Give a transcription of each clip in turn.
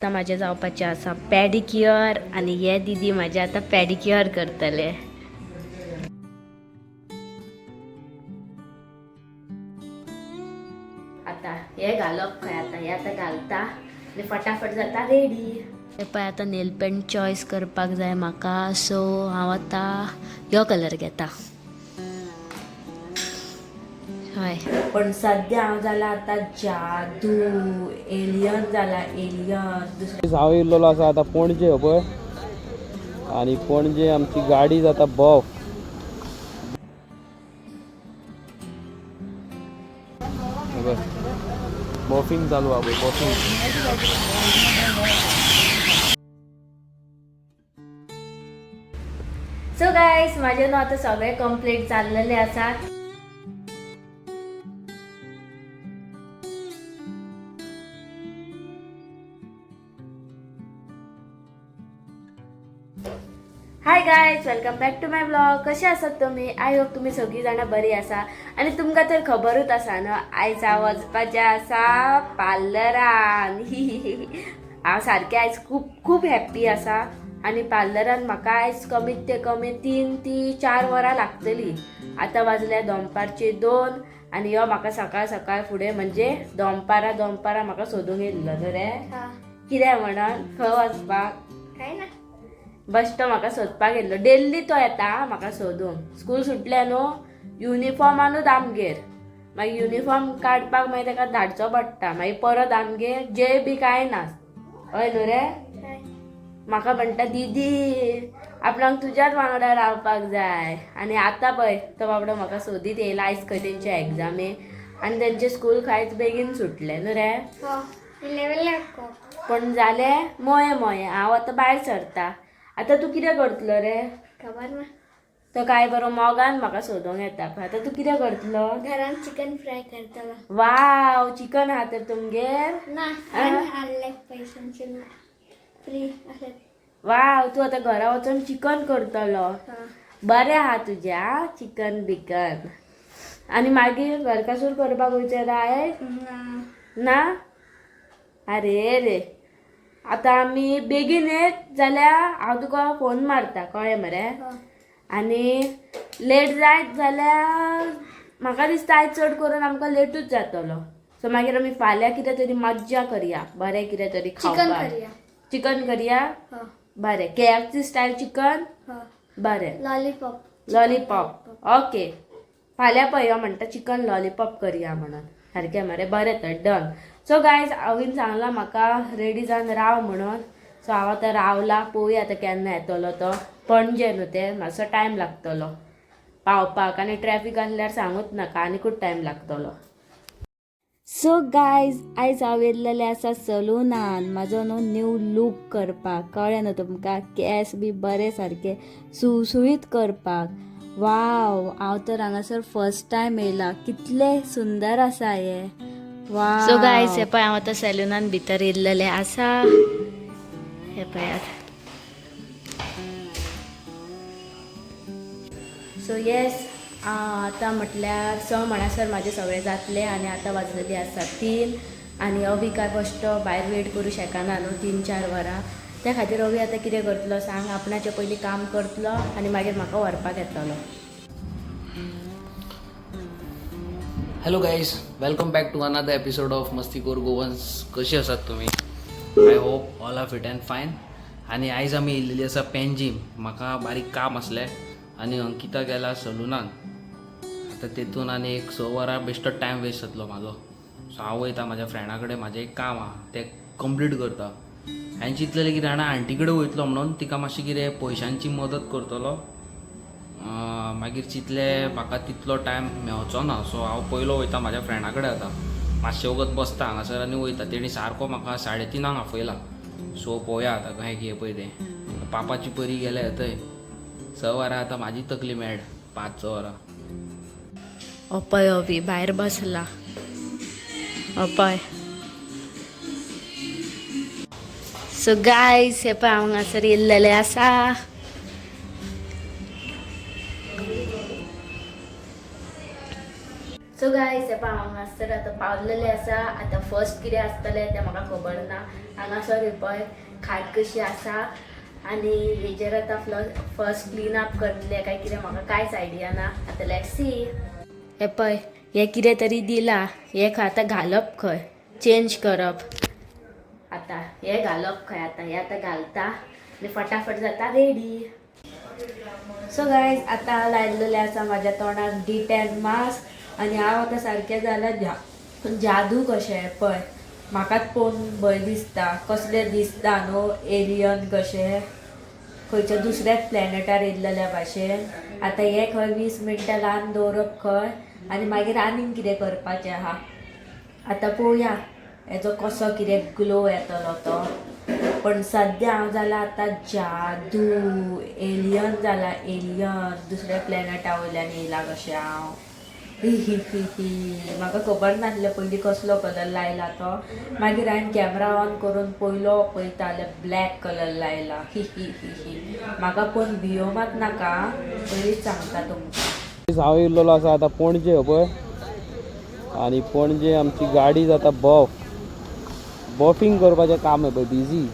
आतां म्हाजें जावपाचें आसा पॅडिक्युअर आनी हे दिदी म्हाजें आतां पॅडिक्युअर करतले. आतां हे घालप खंय, आतां हे आतां घालता आनी फटाफट जाता रेडी. हे पळय आतां नेल पेंट चॉयस करपाक जाय म्हाका, सो हांव आतां यो कलर घेता. हय, पण सद्या हांव जाला आतां जादू एलियन जाला, एलियन दुसरें. हांव येयल्लो आसा आतां पणजे पळय, आनी पणजे आमची गाडी जाता बफ. बफिंग चालू आहा पळय, बफिंग. सो गायज, म्हाजें न्हू आतां सगळें कंप्लीट जाल्लेलें आसा. Hi guys, welcome back to my vlog. कशे आसात तुमी? I hope तुमी सगळीं जाणां बरी आसा. आनी तुमकां तर खबरूच आसा न्हू, आयज हांव वचपाचें आसा पार्लरान. हांव सारकें आयज खूब खूब हॅप्पी आसा. आनी पार्लरान म्हाका आयज कमीत ते कमी 3 ती 4 वरां लागतली. आतां वाजल्या दनपारची 2 आनी यो म्हाका सकाळ सकाळ फुडें म्हणजे दनपारां दनपारां म्हाका सोदूंक येयल्लो न्हू रे. कितें म्हणून खंय वचपाक? काय ना. बश्टो म्हाका सोदपाक येयल्लो. डेल्ली तो येता म्हाका सोदूंक. स्कूल सुटलें न्हू युनिफॉर्मानूच आमगेर, मागीर युनिफॉर्म काडपाक मागीर ताका धाडचो पडटा, मागीर परत आमगेर जेय बी कांय ना. हय न्हू रे? म्हाका म्हणटा दीदी आपणाक तुज्याच वांगडा रावपाक जाय. आनी आतां पळय तो बाबडो म्हाका सोदीत येयला. आयज खंय तेंचे एग्जामी आनी तेंचें स्कूल कांयच बेगीन सुटलें न्हू रे. पण जालें मोये मोये. हांव आतां भायर सरता. आतां तूं कितें करतलो रे? खबर ना. तो काय बरो मोगान म्हाका सोदूंक येता. आतां तूं कितें करतलो? घरान चिकन फ्राय करतलो. वाव, चिकन आहा तर तुमगेर? ना, हाडले पैशांचे फ्री अशें. वाव, तूं आतां घरा वचून चिकन करतलो. बरें आहा तुजें. आं, चिकन बिकन आनी मागीर घरकासूर करपाक वयचें आयज? ना? अरे रे, आतां आमी बेगीन येत जाल्यार हांव तुका फोन मारता, कळ्ळें मरे? आनी लेट जायत जाल्यार म्हाका दिसता आयज चड करून आमकां लेटूच जातलो. सो मागीर आमी फाल्यां कितें तरी मज्जा करया, बरें कितें तरी चिकन खावपाक. करया. चिकन करया. बरें, केएफसी स्टायल चिकन. बरें. लॉलीपॉप. Lollipop, okay. फाल्यां पळय म्हणटा चिकन लॉलीपॉप करया म्हणून. सारकें मरे? बरें तर डन. सो गायज, हांवें सांगलां म्हाका रेडी जावन राव म्हणून. सो हांव आतां रावला, पळोवया आतां केन्ना येतलो तो. पणजे न्हू तें, मातसो टायम लागतलो पावपाक आनी ट्रॅफीक आसल्यार सांगूच नाका, आनीकूच टायम लागतलो. सो गायज, आयज हांव येयल्लेलें आसा सलुनान म्हाजो न्हू न्यू लूक करपाक. कळ्ळें न्हू तुमकां? केंस बी बरे सारके सुळसुळीत करपाक. वाव, हांव तर हांगासर फर्स्ट टायम येयला. कितलें सुंदर आसा हें. वाव. सो गायज, हे पळय हांव आतां सॅलुनान भितर येयल्लेलें आसा. हे पळयात. सो येस, आतां म्हटल्यार 6 म्हणसर म्हाजें सगळें जातलें. आनी आतां वाजलेली आसा 3 आनी अवी काय बश्टो भायर वेट करूं शकना न्हू 3-4 वरां. त्या खातीर अवी आतां कितें करतलो सांग? आपणाचें पयलीं काम करतलो आनी मागीर म्हाका व्हरपाक येतलो. Hello guys, welcome back to another episode of Mastikhor Goans. कशी आसात तुमी? I hope all are fit and fine. आनी आयज आमी येयल्लेली आसा पेंजीम. म्हाका बारीक काम आसलें आनी अंकिता गेला सलुनान. आतां तेतून आनी एक 6 वरां बेश्टो टायम वेस्ट जातलो म्हाजो. सो हांव वयता म्हाज्या फ्रेंडा कडेन, म्हाजें एक काम आहा तें कंप्लीट करता. हांवें चिंतलेलें कितें जाणा, आंटी कडेन वयतलो म्हणून तिका मातशी कितें पयशांची मदत करतलो. मागीर चिंतलें म्हाका तितलो टायम मेवचो ना. सो हांव पयलो वयता म्हाज्या फ्रेंडा कडेन. आतां मातशें वगत बसता हांगासर आनी वयता. तेणी सारको म्हाका 3:30 आपयला. सो पळोवया आतां कहें कितें पळय तें. पापाची परी गेल्या थंय. 6 वरां आतां म्हाजी तकली मॅड, 5-6 वरां. अपय अवी भायर बसला अपय. सो गायज, हे पळय हांव हांगासर येयल्लेलें आसा. सो गायज, हे हे पळय हांगासर आतां पावलेलें आसा. आतां फर्स्ट कितें आसतलें तें म्हाका खबर ना. हांगासर हे पळय खाट कशी आसा आनी हेजेर आतां फर्स्ट क्लीन अप करतले काय कितें म्हाका कांयच आयडिया ना. आतां let's see. हे पळय हें कितें तरी दिलां, हें खंय आतां घालप, खंय चेंज करप, आतां हें घालप खंय, आतां हें आतां घालता आनी फटाफट जाता रेडी. सो गायज आतां लायलेलें आसा म्हाज्या तोंडाक डिटॅन मास्क आनी हांव आतां सारकें जालां जादू कशें. पळय म्हाकाच पळोवन भंय दिसता, कसलें दिसता न्हू एलियन कशें, खंयच्या दुसऱ्याच प्लॅनेटार येयल्लेल्या भाशेन. आतां हें खंय 20 मिनटां लावन दवरप खंय आनी मागीर आनीक कितें करपाचें आहा. आतां पळोवया हेजो कसो कितें ग्लो येतलो तो. पण सद्या हांव जालां आतां जादू एलियन जाला, एलियन दुसऱ्या प्लॅनेटा वयल्यान येयला कशें हांव. ही ही ही ही. म्हाका खबर नासलें पयलीं कसलो कलर लायला तो. मागीर हांवें कॅमरा ऑन करून पयलो पळयता जाल्यार ब्लॅक कलर लायला. ही ही ही ही. म्हाका कोण भियो मात नाका, पयलींच सांगता तुमकां. हांव येयल्लो आसा आतां पणजे पळय आनी पणजे आमची गाडी जाता बफ, बफींग करपाचें काम आहे पळय बिजी.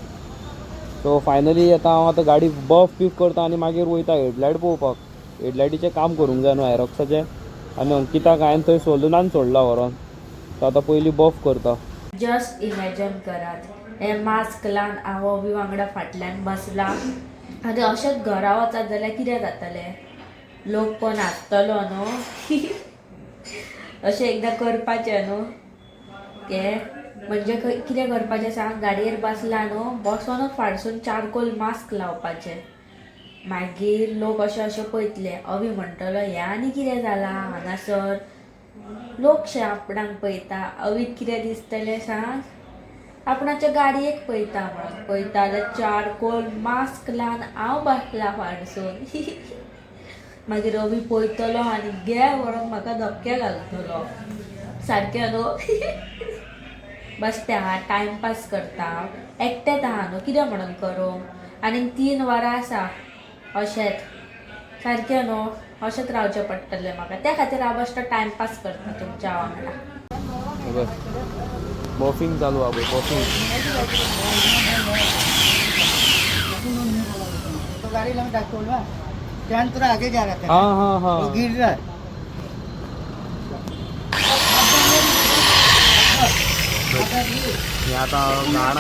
सो फायनली आतां हांव आतां गाडी बफ बीफ करता आनी मागीर वयता हेडलायट पळोवपाक. हेडलायटीचें काम करूंक जाय न्हू हायरॉक्साचें. आनी अंकिताक हांवें थंय सोलूनान सोडला व्हरोन. सो आतां पयलीं बफ करता. जस्ट इमॅजन करात, हें मास्क लावन हांव अवी वांगडा फाटल्यान बसला आनी अशेंच घरा वचत जाल्यार कितें जातलें, लोक कोण हांसतलो न्हू. अशें एकदां करपाचें न्हू तें, म्हणजे खंय कितें करपाचें सांग, गाडयेर बसला न्हू बसोनूच फाटसून चारकोल मास्क लावपाचें. मागीर लोक अशें अशें पळयतले, अवी म्हणटलो हें आनी कितें जालां हांगासर, लोक शे आपणाक पळयता. अवीक कितें दिसतलें सांग, आपणाच्या गाडयेक पळयता म्हणून पळयता जाल्यार चारकोल मास्क लावन हांव बसला फाटसून. मागीर अवी पळयतलो आनी गे व्हरोन म्हाका धपके घालतलो सारकें न्हू. बसते आहा टायमपास करता हांव, एकटेंच आहा न्हू कितें म्हणून करूं. आनीक 3 वरां आसा अशेंच सारकें न्हू, अशेंच रावचें पडटलें म्हाका. त्या खातीर हांव बेश्टो टायमपास करता तुमच्या वांगडा. बफींग चालू आहा पळय, बफींग. तो गाड़ी लगा टैंक थोड़ा आगे जा रहा था, हाँ हाँ हाँ, वो गिर रहा है. हे आतां घाण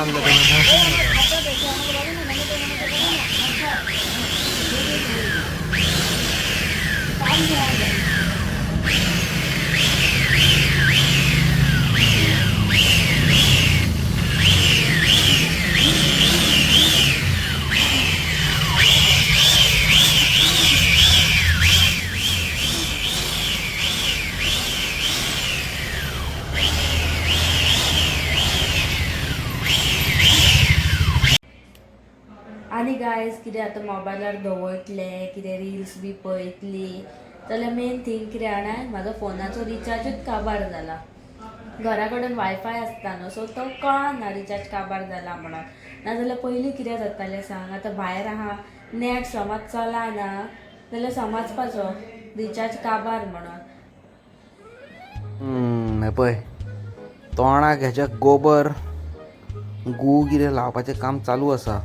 आनी गायज कितें आतां मोबायलार दवरतलें, कितें रिल्स बी पळयतली जाल्यार मेन थींग कितें जाणा, म्हाजो फोनाचो रिचार्जूच काबार जाला. घरा कडेन वायफाय आसता न्हू, सो तो कळना रिचार्ज काबार जाला म्हणून. नाजाल्यार पयलीं कितें जातालें सांग, आतां भायर आहा नॅट समज चलना जाल्यार समजपाचो रिचार्ज काबार म्हणून. हें पळय तोंडाक हेच्या गोबर गू कितें लावपाचें काम चालू आसा.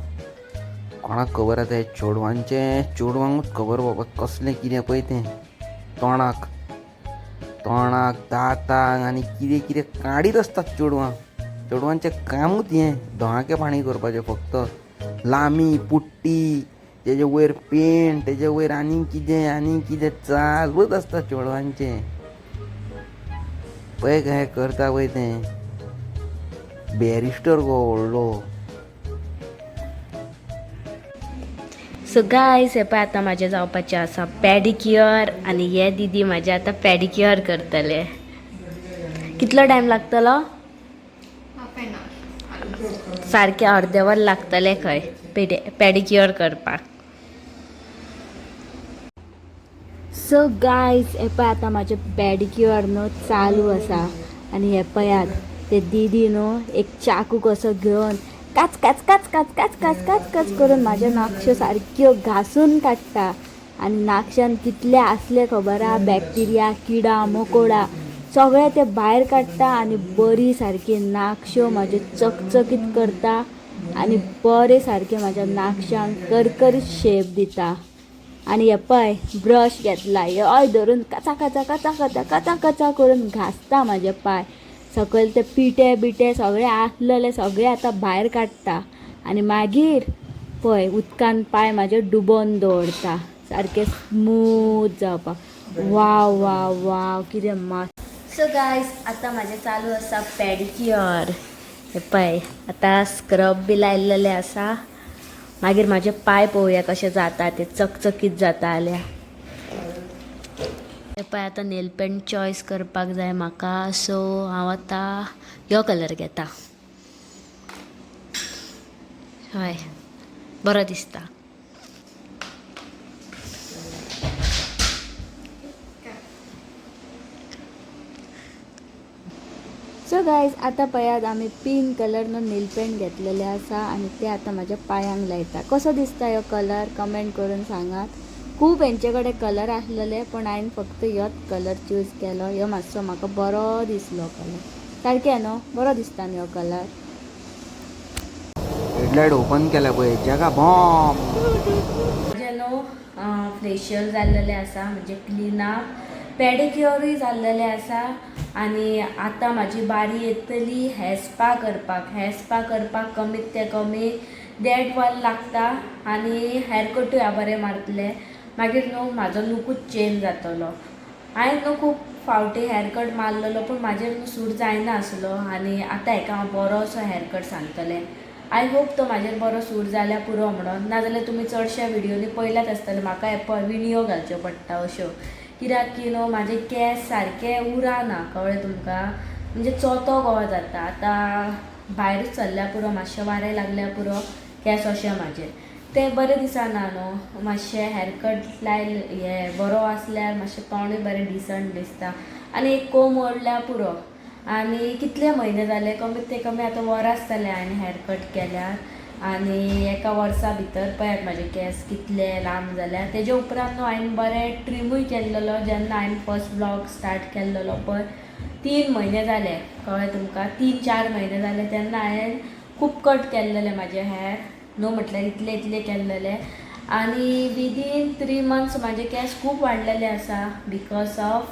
कोणाक खबर आतां हे चेडवांचें, चेडवांकूच खबर बाबा कसलें कितें पळय तें तोंडाक, तोंडाक दांतांक आनी कितें कितें काडीत आसतात चेडवां. चेडवांचें कामूच हें दोळाके पाणी करपाचें फक्त. लामी पुट्टी, तेजे वयर पेंट, तेजे वयर आनी कितें आनी कितें चालूच आसता चेडवांचें. पळय काय करता पळय तें, बॅरिस्टर गो व्हडलो. सो गायज हे पळय आतां म्हाजें जावपाचें आसा पॅडिक्युअर आनी हे दिदी म्हाजें आतां पॅडिक्युअर करतले. कितलो टायम लागतलो? सारकें अर्दें वर लागतलें खंय पॅडिक्युअर करपाक. सो गायज हे पळय आतां म्हाजें पॅडिक्युअर न्हू चालू आसा आनी हे पळयात ते दिदी न्हू एक चाकू कसो घेवन काच काच काच काच काच काच काच काच करून म्हाज्यो नाकश्यो सारक्यो घासून काडटा. आनी नाकशान कितले आसले खबर आहा, बॅक्टिरिया, किडा मकोडा सगळें ते भायर काडटा आनी बरी सारकी नाकश्यो म्हाज्यो चकचकीत करता आनी बरे सारके म्हाज्या नाकशांक करकरीत शेप दिता. आनी हे पळय ब्रश घेतला, हेय धरून कचा कचा कचा कचा कचा कचा करून घासता म्हाजे पांय. सकयल ते पिठे बिटे सगळे आसलेले सगळे आतां भायर काडटा आनी मागीर पळय उदकान पांय म्हाजे डुबोवन दवरता सारके स्मूथ जावपाक. वाव वाव वाव कितें मस्त. सो गायज आतां म्हाजें चालू आसा पॅडिक्युअर. हे पळय आतां स्क्रब बी लायलेलें आसा. मागीर म्हाजे पांय पळोवया कशे जाता ते, चकचकीत जाता जाल्यार. हे पळय आतां नेल पेंट चॉयस करपाक जाय म्हाका. सो हांव आतां यो कलर घेता. हय बरो दिसता. सो गायज आतां पळयात आमी पिंक कलर न्हू नेल पेंट घेतलेले आसा आनी ते आतां म्हाज्या पांयांक लायता. कसो दिसता ह्यो कलर कमेंट करून सांगात. खूब हेंचे कडेन कलर आसलेले पूण हांवें फक्त ह्योच कलर चूज केलो. ह्यो मातसो म्हाका बरो दिसलो कलर. सारकें न्हू, बरो दिसता न्हू ह्यो कलर. हेडलायट ओपन केल्या पळय जगा बॉम्ब. म्हजें न्हू फेशियल जाल्लेलें आसा, म्हणजे क्लिनअप, पेडिक्युअरूय जाल्लेलें आसा. आनी आतां म्हाजी बारी येतली हेर स्पा करपाक. हेर स्पा करपाक कमीत ते कमी 1.5 वर लागता आनी हेर कटूय हांव बरें मारतलें. मागीर न्हू म्हाजो लुकूच चेंज जातलो. हांवें न्हू खूब फावटी हेअरकट मारलेलो पूण म्हाजेर न्हू सूट जायना आसलो आनी आतां हेका हांव बरो असो हेअरकट सांगतलें. I hope तो म्हाजेर बरो सूट जाल्यार पुरो म्हणून. नाजाल्यार तुमी चडश्या व्हिडियोनी पळयल्यात आसतलें म्हाका हे पळय विणयो घालच्यो पडटा अश्यो, कित्याक की न्हू म्हाजे केंस सारके उरना, कळ्ळें तुमकां, म्हणजे चोतो गोवा जाता. आतां भायरूच सरल्या पुरो, मातशें वारें लागल्या पुरो केंस अशें म्हाजे ते बरें दिसना न्हू. मातशें हेअरकट लायले हे बरो आसल्यार मातशें तोंडूय बरें डिसंट दिसता आनी एक कोम ओडल्यार पुरो. आनी कितले म्हयने जाले, कमीत ते कमी आतां वरांच जालें हांवें हेअरकट केल्यार आनी एका वर्सा भितर पळयात म्हाजे केंस कितले लांब जाल्या. तेजे उपरांत न्हू हांवें बरें ट्रिमूय केल्लेलो. जेन्ना हांवें फर्स्ट ब्लॉग स्टार्ट केल्लेलो पळय 3 म्हयने जाले, कळ्ळें तुमकां, 3-4 म्हयने जाले तेन्ना हांवें खूब कट केल्लेले म्हाजे हेअर न्हू, म्हटल्यार इतले इतले केल्लेले. आनी विदीन 3 मंथ्स म्हाजे केंस खूब वाडलेले आसा because of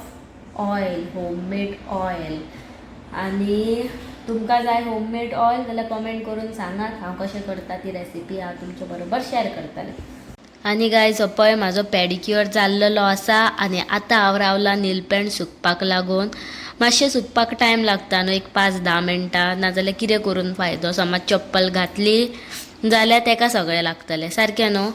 oil, homemade oil. आनी तुमकां जाय होममेड ऑयल जाल्यार कमेंट करून सांगात हांव कशें करता ती रेसिपी हांव तुमचे बरोबर शेअर करतलें. आनी गायज पळय म्हाजो पॅडिक्युअर जाल्लेलो आसा आनी आतां हांव रावलां नेल पेंट सुकपाक लागून. मातशें सुकपाक टायम लागता न्हू, एक 5-10 मिनटां, नाजाल्यार कितें करून फायदो. समज चप्पल घातली जाल्यार तेका सगळें लागतलें सारकें न्हू.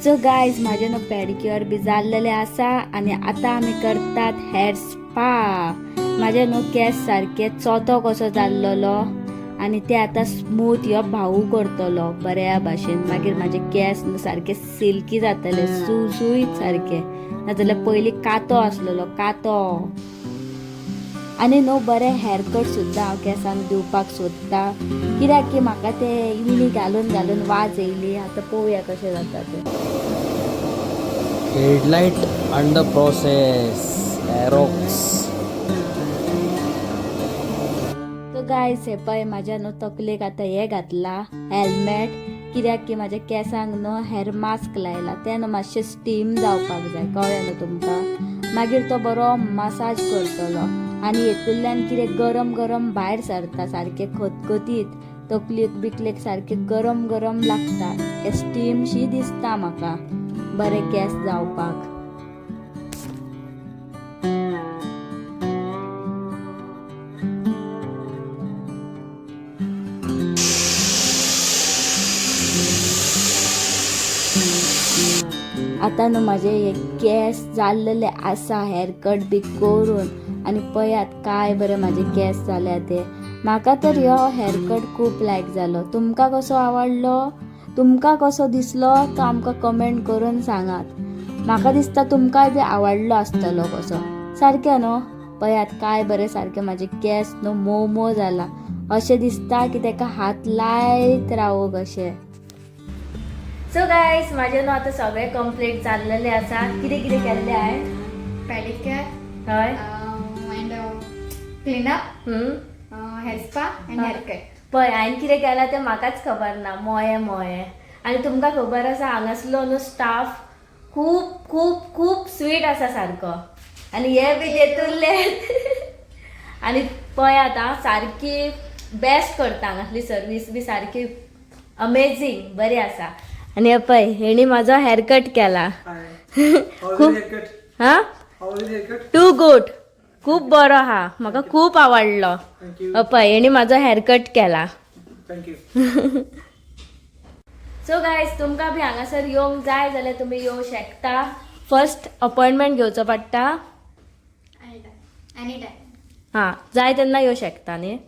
सो गायज म्हाजें न्हू पॅडिक्युअर बी जाल्लेलें आसा आनी आतां आमी करतात हेअर स्पा. म्हाजे न्हू केंस सारके चोतो कसो जाल्लोलो आनी ते आतां स्मूथ ह्यो भाऊ करतलो बऱ्या भाशेन. मागीर म्हाजे केंस न्हू सारके सिल्की जातले, सुळसुळीत सारके, नाजाल्यार पयलीं कातो आसलेलो कातो. आनी न्हू बरें हेअरकट सुद्दां हांव केंसांक दिवपाक सोदता, कित्याक की म्हाका ते इवणी घालून घालून वाज येयली. आतां पळोवया कशें जाता तें. Headlight under process Aerox. So guys हे पळय म्हाज्या न्हू तकलेक आतां हें घातलां हेल्मेट, कित्याक की म्हाज्या केंसांक न्हू हेअर मास्क लायला तें न्हू मातशें स्टीम जावपाक जाय, कळ्ळें न्हू तुमकां. मागीर तो बरो मसाज करतलो आनी हेतूंतल्यान कितें गरम गरम भायर सरता सारकें खतखतीत, तकलेक बिकलेक सारकें गरम गरम लागता, हें स्टीम शी दिसता म्हाका बरें केंस जावपाक. आतां न्हू म्हाजे हे केंस जाल्लेले आसा हेअरकट बी करून आनी पळयात काय बरें म्हाजे केंस जाल्या ते. म्हाका तर ह्यो हेअरकट खूब लायक जालो. तुमकां कसो आवडलो, तुमकां कसो दिसलो तो आमकां कमेंट करून सांगात. म्हाका दिसता तुमकांय बी आवडलो आसतलो कसो, सारकें न्हू. पळयात काय बरें सारकें म्हाजे केंस न्हू मोव मोव जाला, अशें दिसता की तेका हात लायत रावो कशें. सो गायज म्हाजें न्हू आतां सगळें कंप्लीट जाल्लेलें आसा. कितें कितें केल्लें हांवें? पेडिक्योर हय. And cleanup, hair spa and hair cut. पळय, हांवें कितें केलां तें म्हाकाच खबर ना. मोये मोये. आनी तुमकां खबर आसा, हांगासलो न्हू स्टाफ खूब खूब खूब स्वीट आसा सारको. आनी हे बी तेतूरले. आनी पळय आतां सारकी बेस्ट करता हांगासली सर्वीस बी सारकी अमेझींग बरी आसा. आनी हे पळय, हेणी म्हाजो हेअरकट केला. खूब हा, टू गुड, खूब बरो आहा, म्हाका खूब आवडलो. पळय, हेणी म्हाजो हेअरकट केला. सो गायज, तुमकां बी हांगासर येवंक जाय जाल्यार तुमी येवंक शकता. फर्स्ट अपॉयंटमेंट घेवचो पडटा. Any time, any time. हां, जाय तेन्ना येवं शकता न्ही.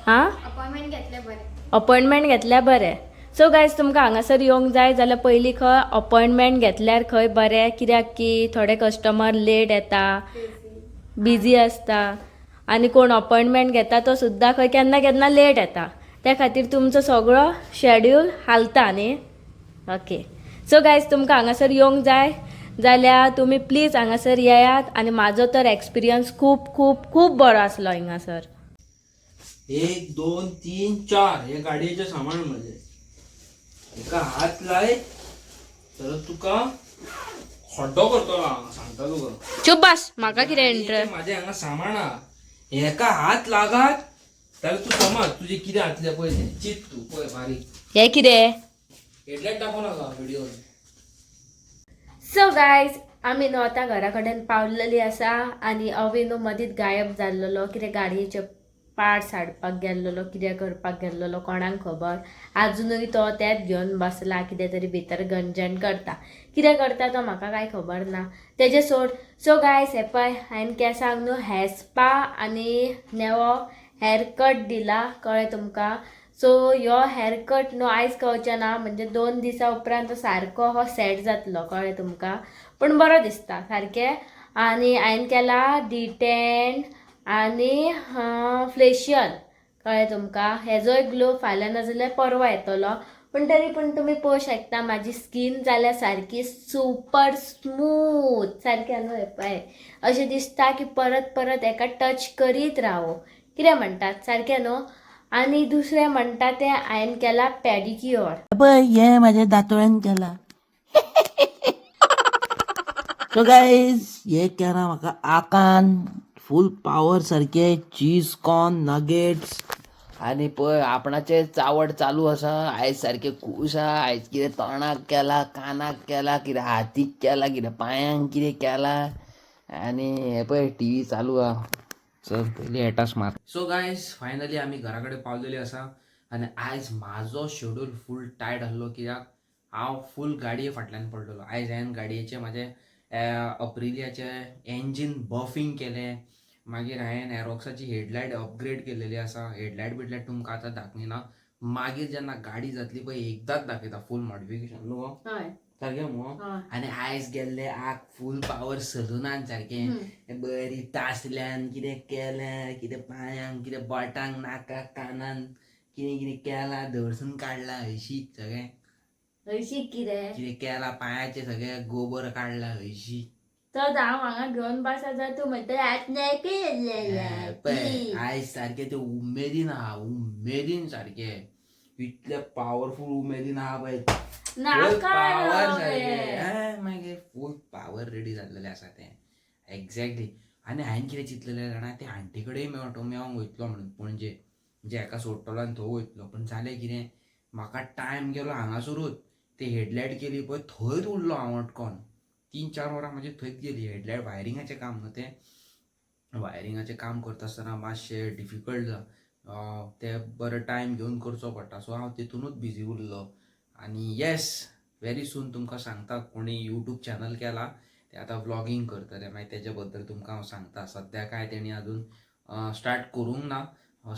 हां. अपॉइंटमेंट घेतले बरें. अपॉयंटमेंट घेतल्यार बरें. सो गायज, तुमकां हांगासर येवंक जाय जाल्यार पयलीं खंय अपॉयंटमेंट घेतल्यार खंय बरें, कित्याक की थोडे कस्टमर लेट येता, बिजी आसता आनी कोण अपॉयंटमेंट घेता तो सुद्दां खंय केन्ना केन्ना लेट येता. त्या खातीर तुमचो सगळो शेड्यूल हालता न्ही. ओके, सो गायज, तुमकां हांगासर येवंक जाय जाल्यार तुमी प्लीज हांगासर येयात. आनी म्हाजो तर एक्सपिरियन्स खूब खूब खूब बरो आसलो हिंगासर. 1 2 3 4 हे गाडयेचें सामान म्हजें. एका हात लाय तर तुका खड्डो करतलो हांव, सांगता तुका. चूप बस, म्हाका कितें इंट्रस्ट. माझे हांगा सामान आहा, हेका हात लागात जाल्यार तूं समज तुजें कितें जातलें पळय तें. चिंत तूं पळय बारीक. हें कितें? हेडलायट दाखोवं नाका व्हिडियोन. सो गायज, आमी न्हू आतां घरा कडेन पावलेली आसा. आनी अवी न्हू मदींच गायब जाल्लेलो. कितें गाडयेचे पार्ट्स हाडपाक गेल्लेलो, कितें करपाक गेल्लेलो कोणाक खबर. आजुनूय तो तेंच घेवन बसला, कितें तरी भितर गंजन करता. कितें करता तो म्हाका कांय खबर ना, तेजें सोड. सो गायज, हें पळय, हांवें केंसांक न्हू हेअर स्पा आनी नेवो हेअर कट दिला, कळ्ळें तुमकां? सो ह्यो हेअर कट न्हू आयज कळचें ना, म्हणजे 2 दिसां उपरांत तो सारको हो सेट जातलो, कळ्ळें तुमकां? पूण बरो दिसता सारकें. आनी हांवें केला डिटेन आनी फेशियल, कळ्ळें तुमकां? हेजोय ग्लो फाल्यां नाजाल्यार परवां येतलो. पूण तरी पूण तुमी पळोवंक शकता म्हाजी स्कीन जाल्या सारकी सुपर स्मूथ सारकें न्हू. हें पळय, अशें दिसता की परत परत हेका टच करीत रावो, कितें म्हणटात, सारकें न्हू? आनी दुसरें म्हणटा तें हांवें केलां पेडिक्युअर. पळय, हे माझ्या दातोळ्यान केला. सो गायज, हे केला म्हाका आकान फूल पावर सारके चीज कॉर्न नगेट्स. आनी पळय, आपणाचे चावड चालू आसा. आयज सारकें खूश आहा. आयज कितें तोंडाक केला, कानाक केला, कितें हातीक केला, कितें पांयांक कितें केला. आनी हें पळय, टीव्ही चालू आहा. चल, पयलीं एटास मार. सो गायज, फायनली आमी घरा कडेन पावलेली आसा. आनी आयज म्हाजो शेड्यूल फूल टायट आसलो, कित्याक हांव फूल गाडये फाटल्यान पडलेलो. आयज हांवें गाडयेचें म्हाजें अप्रिलियाचें एंजीन बफींग केलें. मागीर हांवें एरोक्साची हेडलायट अपग्रेड केलेली आसा. हेडलायट बिडलायट तुमकां आतां दाखयना, मागीर जेन्ना गाडी जातली पळय एकदांच दाखयता फूल मॉडिफिकेशन न्हू. हय. सारकें मुगो? हय. आनी आयज गेल्ले आग फूल पावर सलुनान, सारकें बरी तासल्यान कितें केलें, कितें पांयांक, कितें बोटांक, नाकाक, कानान कितें कितें केलां, धरसून काडलां हळशीक सगळें. हळशीक कितें? कितें केलां, पांयाचें सगळें गोबर काडलां हळशीक. तर हांव हांगा घेवन बसा जाल्यार तूं म्हणटा. पळय, आयज सारकें ते उमेदीन आहा, उमेदीन सारकें, इतले पावरफूल उमेदीन आहा पळय. फूल पावर सारकें. मागीर फूल पावर रेडी जाल्लेलें आसा तें एग्जॅक्टली. आनी हांवें कितें चिंतलेलें जाणा, ते आण्टी कडेन मेळटो मेळोंक वयतलो म्हणून पणजे, म्हणजे हेका सोडटलो आनी थंय वयतलो. पूण जालें कितें, म्हाका टायम गेलो हांगासरूच. ते हेडलायट केली पळय थंयच उरलो हांव अटकोन. 3-4 वरां म्हाजी थंयच गेली. हेडलायट वायरिंगाचें काम न्हू तें, वायरिंगाचें काम करता आसतना मातशें डिफिकल्ट तें बरें टायम घेवन करचो पडटा. सो हांव तितुनूच बिजी उरलो. आनी येस, व्हेरी सून तुमकां सांगता, कोणी यूट्यूब चॅनल केला ते आतां व्लॉगींग करतले, मागीर तेजे बद्दल तुमकां हांव सांगता. सद्या काय तेणी अजून स्टार्ट करूंक ना,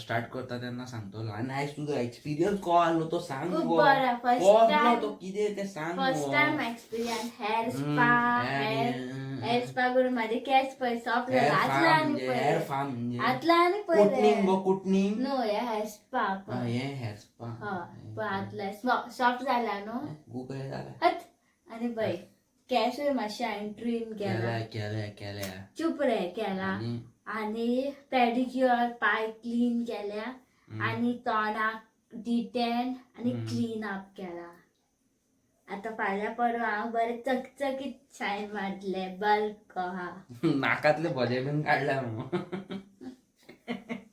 स्टार्ट करता तेन्ना सांगतलो. आनी आयज तुजो एक्सपिरियन्स कसो आसलो तो सांग खूब मुगो. बरो, first कसलो time. तो कितें तें सांग फर्स्ट मुगो. Time experience hair spa, hair. Hair spa करून माझे केस पळय सॉफ्ट हेअर जाले. आतला फार्म आनी म्हणजे हेअर पळय, फार्म म्हणजे आतला आनी कुटणींग पळय. गो कुटणींग. न्हू, हे हेअर स्पा. हा, हे हेअर स्पा. हय, पळय आतले सॉफ्ट जाला न्हू. गुगल जाला. हत आनी पळय केसूय मातशें हांवें ट्रीम केला. केल्या केल्या केल्या. चूप रे, केला. आनी आनी पेडिक्युअर, पाय क्लीन केल्या आनी तोंडाक डिटेन आनी क्लीन अप केला. आता फाल्यां परवा हांव बरें चकचकीत शायन मारतलें बल्क आहा. नाकातले भजे बीन काडल्या मग.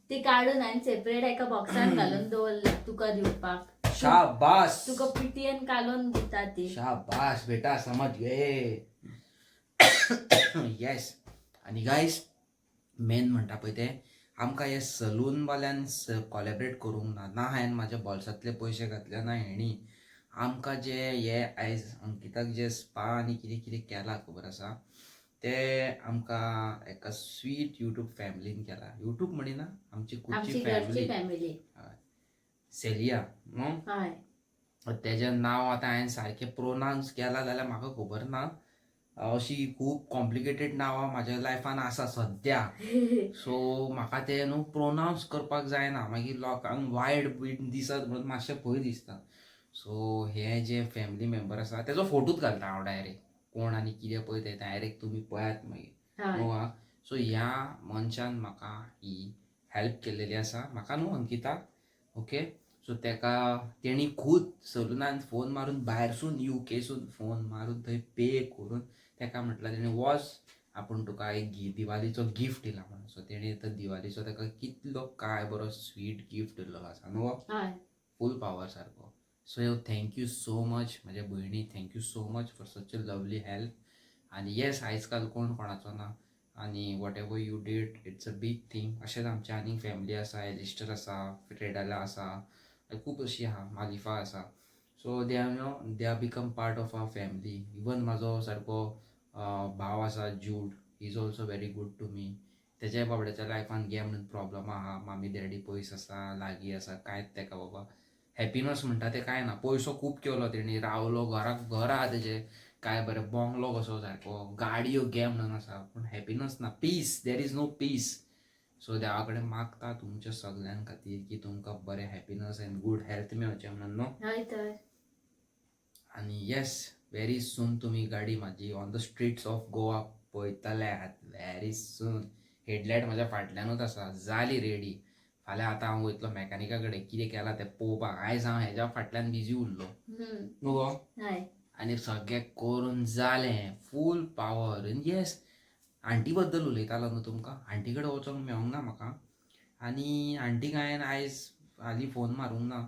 ती काडून हांवें सेपरेट एका बॉक्सान घालून दवरल्या तुका दिवपाक. शाबास. तुका पिटयेन कालोवन दिता ती. शाबास बेटा, समज गे. येस. आनी गायस, मेन म्हणटा पळय तें आमकां हे सलून वाल्यान कॉलेबरेट करूंक ना. ना हांवें म्हाज्या बोल्सांतले पयशे घातले ना हेणी आमकां जे हे आयज अंकिताक जे स्पा आनी कितें कितें केलां खबर आसा, ते आमकां एका स्वीट युट्यूब फॅमिलीन केला. युट्यूब म्हणिना, आमची खुदची आमची घरची फॅमिली फॅमिली. सेलिया न्हू. हय. तेजें नांव आतां हांवें सारकें प्रोनावन्स केलां जाल्यार म्हाका खबर ना. अशी खूब कॉम्प्लिकेटेड नांवां म्हाज्या लायफान आसा सद्या. सो म्हाका तें न्हू प्रोनावन्स करपाक जायना, मागीर लोकांक वायट बीन दिसत म्हणून मातशें भंय दिसता. सो हे जे फॅमिली मेंबर आसा तेजो फोटोच घालता हांव डायरेक्ट, कोण आनी कितें पळय तें डायरेक्ट तुमी पळयात मागीर. हय. न्हू आं. सो ह्या मनशान म्हाका ही हेल्प केलेली आसा, म्हाका न्हू अंकिता. ओके, सो तेका तेणी खूद सलुनान फोन मारून भायरसून युकेसून फोन मारून थंय पे करून तेका म्हटल्यार तेणी वच आपूण तुका एक दिवालीचो गिफ्ट दिला म्हणून. सो तेणी आतां दिवालीचो तेका कितलो काय बरो स्वीट गिफ्ट दिल्लो आसा न्हू. हय. फूल पावर सारको. So thank you so much म्हाज्या भयणी, thank you so much for such a lovely help. आनी येस, आयज काल कोण कोणाचो ना आनी whatever you did it's a big thing. अशेंच आमचे आनीक फॅमिली आसा, एलिस्टर आसा, फ्रेडाला आसा, खूब अशी आहा, मालिफा आसा. So they are no they are become part of our family. Even म्हाजो सारको भाव आसा Jude, he is also very good to me. तेज्या बाबड्याच्या लायफान घे म्हणून प्रॉब्लम आहा, मामी डॅडी पयस आसा लागीं आसा कांयच तेका बाबा हॅपिनस म्हणटा तें कांय ना. पयसो खूब केलो तेणी, रावलो घराक, घर आहा तेजें काय बरें बंगलो कसो सारको, गाडयो घे म्हणून आसा, पूण हॅपिनस ना, peace, there is no peace. So देवा कडेन मागता तुमच्या सगल्यां खातीर की तुमकां बरें हॅपिनस एंड गूड हेल्थ मेळचें म्हणून न्हू. हय तर. आनी येस, व्हेरी सून तुमी गाडी म्हाजी on the streets of Goa पळयतले आहात व्हेरी सून. हेडलायट म्हाज्या फाटल्यानूच आसा, जाली रेडी. फाल्यां आतां हांव वयतलो मॅकानिका कडेन कितें केलां तें पळोवपाक. आयज हांव हेज्या फाटल्यान बिजी उरलो न्हू गो. हय. आनी सगळें करून जालें, फूल पावर. आनी येस, आंटी बद्दल उलयतालो न्हू तुमकां, आंटी कडेन वचोंक मेळोंक ना म्हाका. आनी आंटीक हांवें आयज हालीं फोन मारूंक ना.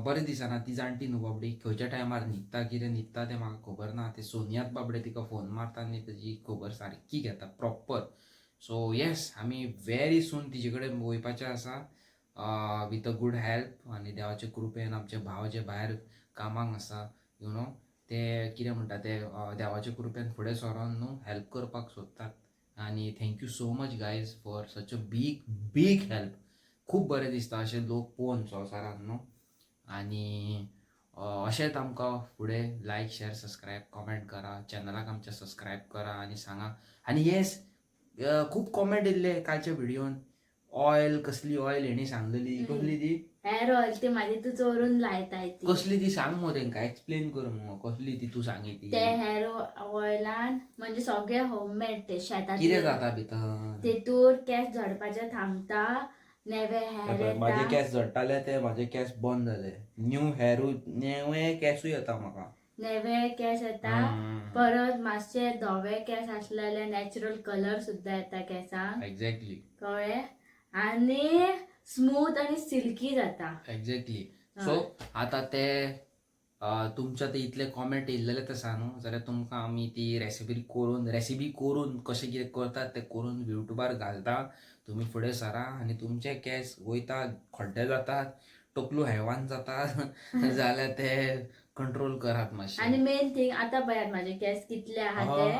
बरें दिसना ती जाणटी न्हू बाबडी, खंयच्या टायमार न्हिदता कितें न्हिदता तें म्हाका खबर ना. ते सोनियात बाबडे तिका फोन मारता आनी तेजी खबर सारकी घेता प्रॉपर. सो येस, आमी व्हेरी सून तिजे कडेन वयपाचें आसा विथ अ गूड हेल्प. आनी देवाचे कृपेन आमचे भाव जे भायर कामाक आसा, you know, ते कितें म्हणटा ते देवाचे कृपेन फुडें सरोन न्हू हेल्प करपाक सोदतात. आनी thank you so much guys for such a big big help. खूब बरें दिसता अशें लोक पळोवन संवसारान न्हू. आनी अशेंच आमकां फुडें लायक शेर सबस्क्रायब कॉमेंट करा, चॅनलाक आमच्या सबस्क्रायब करा आनी सांगा. आनी येस, खूब कॉमेंट येयल्ले कालच्या व्हिडियोन, ऑयल कसली ऑयल हेणी सांगलेली, कसली ती हेअर ऑयल ती म्हाजी तूं चोरून लायताय ती. कसली ती सांग मगो तेंकां, एक्सप्लेन कर मगो कसली ती तूं सांगी ती. ते हेअर ऑयलान म्हणजे सगळे होममेड ते कितें शेतांतले. जाता भितर? तेतूर केंस झडपाचे थांबता, नवे हेअर माझे येता. केस झडटाले ते माझे केस बंद जाले, न्यू हेरूय नवे केसूय येता म्हाका. नवे केंस येता, परत मातशे धवे केंस आसलेले नॅचरल कलर सुद्दां येता केंसांक. एक्झॅक्टली. कळ्ळें? आनी स्मूथ आनी सिल्की जाता. एक्झॅक्टली. सो आतां ते तुमच्या ते इतले कॉमेंट येयल्लेलेच आसा न्हू, जाल्यार तुमकां आमी ती रेसिपी करून कशें कितें करतात तें करून युट्यूबार घालता. तुमी फुडें सरा आनी तुमचे केंस वयता खड्डे जातात, टकलू हैवान जातात जाल्यार ते कंट्रोल करात मातशें. आनी मेन थिंग आतां पळयात म्हाजे केंस कितले आहा ते,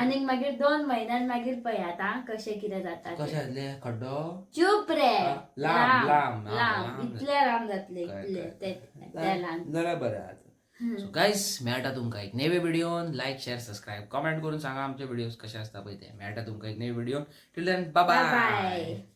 आनी मागीर 2 म्हयन्यान मागीर पळयात आं कशें कितें जाता ते. कशें जातलें खड्डो? चूप रे. लांब, लांब, लांब, लांब. इतले लांब जातले, इतले कळ्ळें. ते लांब जाल्यार बरें आतां. सो गायज, मेळटा तुमकां एक नवे व्हिडिओन. लायक, शेअर, सबस्क्रायब, कमेंट करून सांगा आमचे व्हिडिओज कसे असता पळय ते. मेळटा तुमकां एक नवे व्हिडिओन. Till then, bye. Bye.